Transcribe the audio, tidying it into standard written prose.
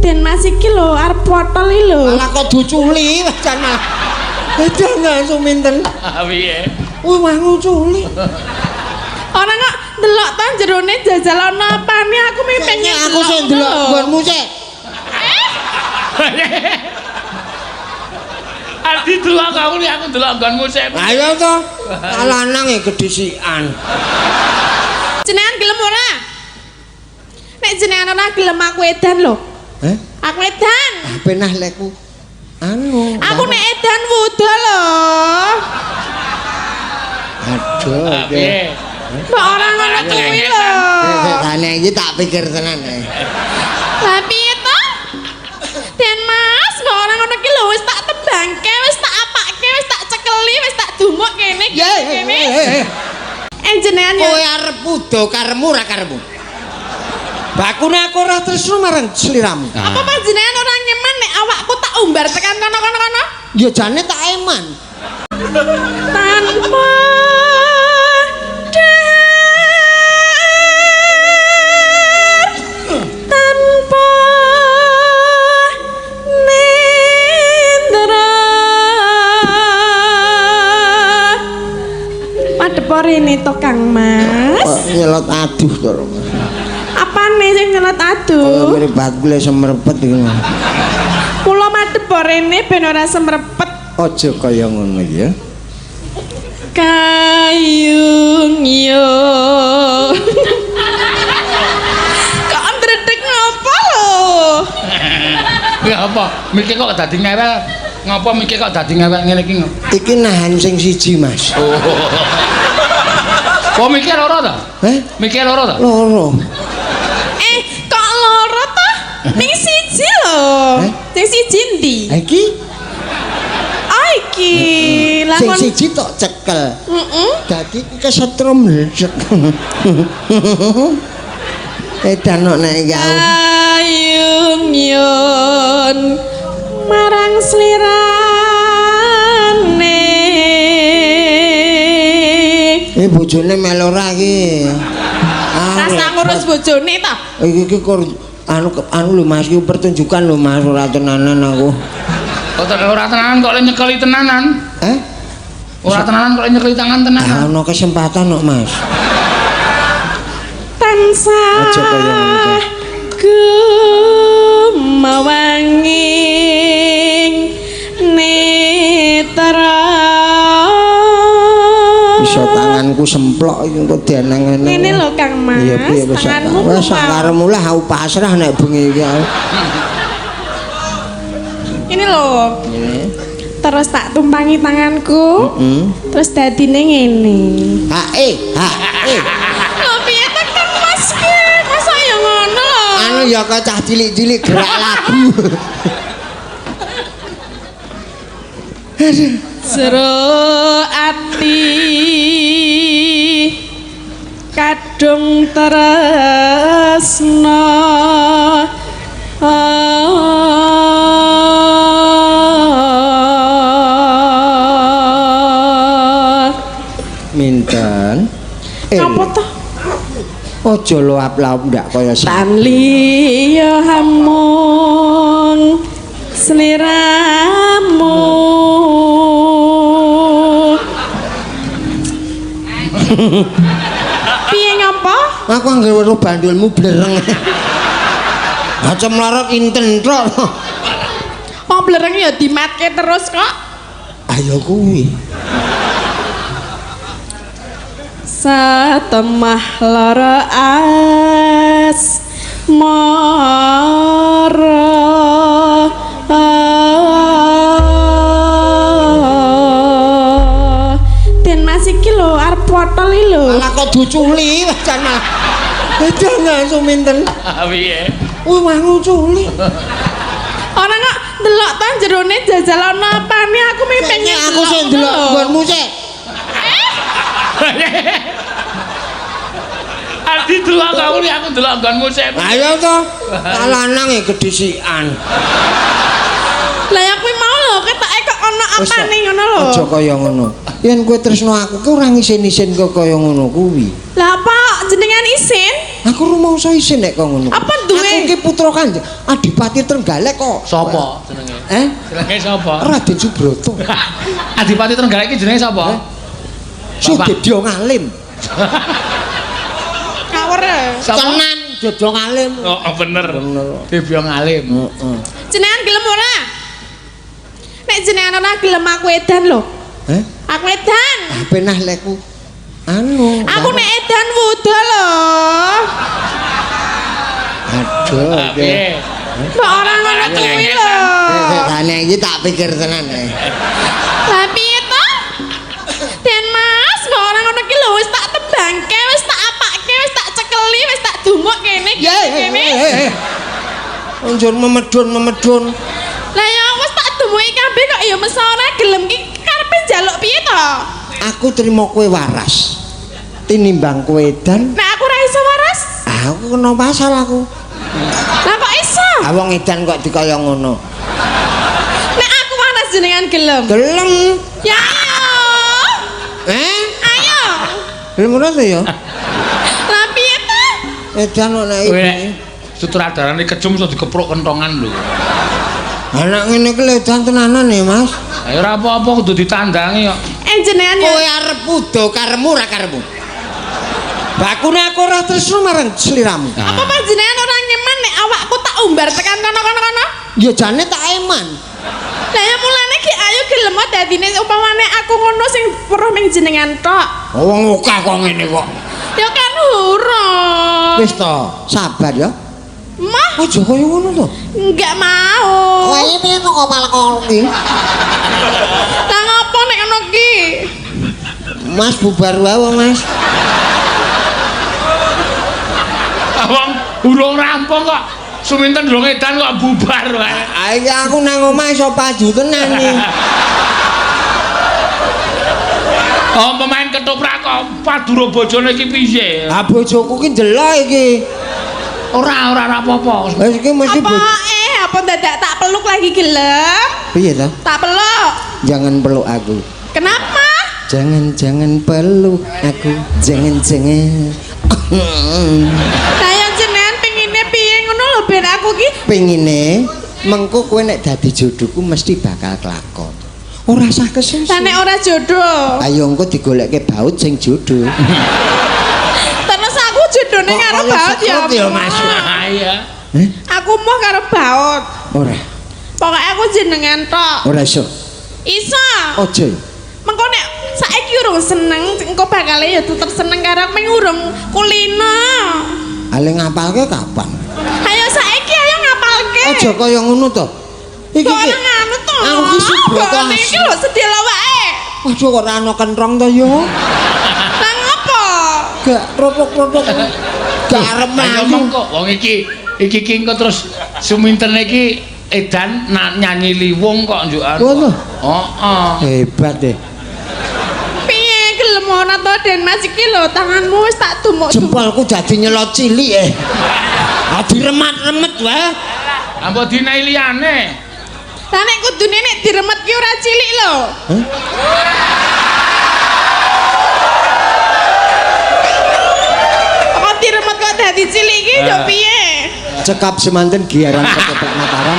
Den Mas iki lho arep potol iki lho. Malah kok duculi jan malah. Jangan suminten. Piye? Wih, wah nguculi. Ora kok delok ta jerone jajal ana apane aku mi pengen Aku sing delok nggonmu sik. Ardi delok aku nek aku delok nggonmu sik. Ayo to. Lanang e kedisikan. Jenengan gelem ora? Nek jenengan ora gelem aku edan lho. Heh? Aku edan. Penah lekku. Anu. Aku nek edan wuda lho. Aduh. Piye? Mbok ora ngono kuwi lho. Sek iki tak pikir tenan. Lah piye to? Den Mas, mbok ora ngono ki lho wis tak tembangke, wis tak apake, wis tak cekeli, wis tak dumuk kene kene. Eh jenengan yo Kowe arep wuda karemu ora karemu? Bakune aku ora tresno marang sliramu. apa panjenengan ora nyeman nek awakku tak umbar tekan kono-kono kono? Ya jane tak eman. Tanpa dar, tanpa nindra. Madhep rene to Kang Mas. Kok nyelot aduh to. Apane sing nyelot aduh? Kaya mripatku le semrepet iki. Kula madhep rene ben ora semrepet. Aja kaya ngono ya. Kayung yo. Kok ndredeg ngopo lho? Ya apa? Mikir kok dadi ngewel. Ngopo mikir kok dadi ngewel ngene iki? Iki nahan sing siji, Mas. Oh. Kok mikir loro to? Heh? Mikir loro to? Loro. Eh, kok loro to? Ning siji lho. Eh? Sing siji ndi? Ha iki Oh iki. Lah sing kon siji tok cekel. Heeh. Dadi iki kesetrum mlecek. Edan kok nek iki aku. Kayung yun marang slirane. Eh bojone melu ora iki. Ah, Rasa ngurus bojone ta? Iki iki kor anu anu lho Mas, iki pertunjukan lho Mas, ora tenanan aku. Kok ora tenanan kok le nyekeli tenanan? Eh? Ora tenanan kok le nyekeli tangan tenanan. Ana kesempatan kok Mas. Tansah Aja kaya ngono ta. gumawanging netra. Iso tanganku semplok iki engko dianeng-aneng. Ngene lho Kang Mas, Iya piye wis tanganmu wis kumal. sakaremu lah aku pasrah nek bengi iki aku. Ini lho, Ngene. terus tak tumpangi tanganku, terus dadine ngene. H E H E. Lho piye ta Kang Mas ki? Masa ya ngono lho. Anu ya kok cah cilik-cilik gerak lagu. Jero ati kadung tresna. Minten. Eh, Napa to? Aja luap-luap ndak kaya sa. Tan liya hamung sliramu. Piye ngapa? Aku anggere weruh bandulmu blereng. Aja mlorot inten tok. Wong blereng ya dimatke terus kok. Ayo kuwi. Satemah lara as mara. Den Mas iki lho arep potol iki lho. Malah kok duculi jan malah. Jangan suminten. Piye? Wih, wah nguculi. Ora kok delok ta jerone jajal ana apane aku mi pengen Aku sing delok nggonmu sik. Ardi delok aku nek aku delok nggonmu sik. Ayo to. Lanang e kedisikan. Lah ya kuwi mau lho ketoke kok ana apane ngono lho. Aja kaya ngono. Yen kowe tresno aku ki ora ngisin-isin kok kaya ngono kuwi. Lah apa jenengan isin? Aku rumangsa isin nek kaya ngono. Apa duwe? Aku Iki putra Kanjeng Adipati Trenggalek kok. Sapa jenenge? Eh? Jenenge sapa? Raden Subroto. Adipati Trenggalek iki jenenge sapa? Sudedya Ngalim. Ngawur. Sapa? Tenan Dedya Ngalim. Oh, bener. Bener. Debyo Ngalim. Heeh. Jenengan gelem ora? Nek jenengan ora gelem aku edan lho. Eh? Aku edan. Ah penah lekku. Anu. Aku nek edan wuda lho. Aduh. Piye? Mbok ora ngono kuwi lho. Ane iki tak pikir tenan. Lah piye to? Den Mas, mbok ora ngono ki lho wis tak tembangke, wis tak apake, wis tak cekeli, wis tak dumuk kene kene. Anjur memedun-memedun. Lah ya wis tak dumuki kabeh kok ya mesti ora gelem ki karepe njaluk piye to? Aku trimo kowe waras. Tinimbang kowe edan, Nek aku ora iso waras. Aku kena pasal aku. Lah kok iso? Ah wong edan kok dikaya ngono. Nek aku waras jenengan gelem. Gelem. Ya ayo. Eh? Ayo. Gelem ora to ya? Lah piye to? Edan kok nek Kowe nek sutradarane kejum iso dikepruk kentongan lho. Anak ngene iki lho edan tenanan ya, Mas. Ayo ora apa-apa kudu ditandangi kok. Eh jenengan ya. Kowe arep udo karemu ora karemu? Bakune aku ora tresno marang sliramu. Apa panjenengan ora ngeman nek awakku tak umbar tekan kono-kono kono? Ya jane tak eman. Lah ya mulane ki ayo gelem dadine upamane aku ngono sing weruh ming jenengan tok. Wong akeh kok ngene kok. Ya kan urung. Wis to, sabar ya. Mah, Aja kaya ngono to. enggak mau. Kowe piye kok malah kok iki? Lah ngopo nek ngono ki? Mas bubar wae Mas. Wong urung rampung kok. Suminten durung edan kok bubar wae. Ah iki aku nang omah iso paju tenan iki. Oh, pemain ketoprak kok padura bojone iki piye? Ah bojoku ki ndelok iki. Ora ora ora apa-apa. Wis iki mesti Apa apa dadak tak peluk lagi gelem? Piye to? Tak peluk. Jangan peluk aku. Kenapa? Jangan-jangan peluk aku. Jangan-jangan. Lah ya jenengan pengine piye ngono lho ben aku ki Pengine mengko kowe nek dadi jodohku mesti bakal kelakon. Ora usah kesusu. lah nek ora jodoh. Ayo engko digolekke baut sing jodoh. Terus aku jodone Kok karo kaya baut ya. sekrut ya, Mas? Iya. Eh? Aku mau karo baut. Ora. Pokoke aku jenengan tok. Ora iso. Iso. Aja. Mengko nek saiki urung seneng, engko bakal ya tetep seneng karo aku ming urung kulino. Ale ngapalke kapan? Ayo saiki ayo ngapalke. Aja kaya ngono to. Iki Kok ki ora nganu to? Aku ki Subroto Kok iki lho sedih lawake. Waduh kok ora ana kentrong to yo. Lah ngopo? Gak ropok-ropok. Gak arep Ayo mlayu. mengko wong iki iki ki engko terus sumintene iki edan nyanyi liwung kok njukan. Ngono? Heeh. Hebat deh. Piye gelem ora to Den Mas iki lho tanganmu wis tak dumuk-dumuk. Jempolku dadi nyelot cilik eh. Ah diremat-remet wae. Apa dinae liyane? Lah nek kudune nek diremet ki ora cilik lho. Hah? Kok diremet kok dadi cilik iki yo piye? Cekap semanten giaran ketoprak Mataram.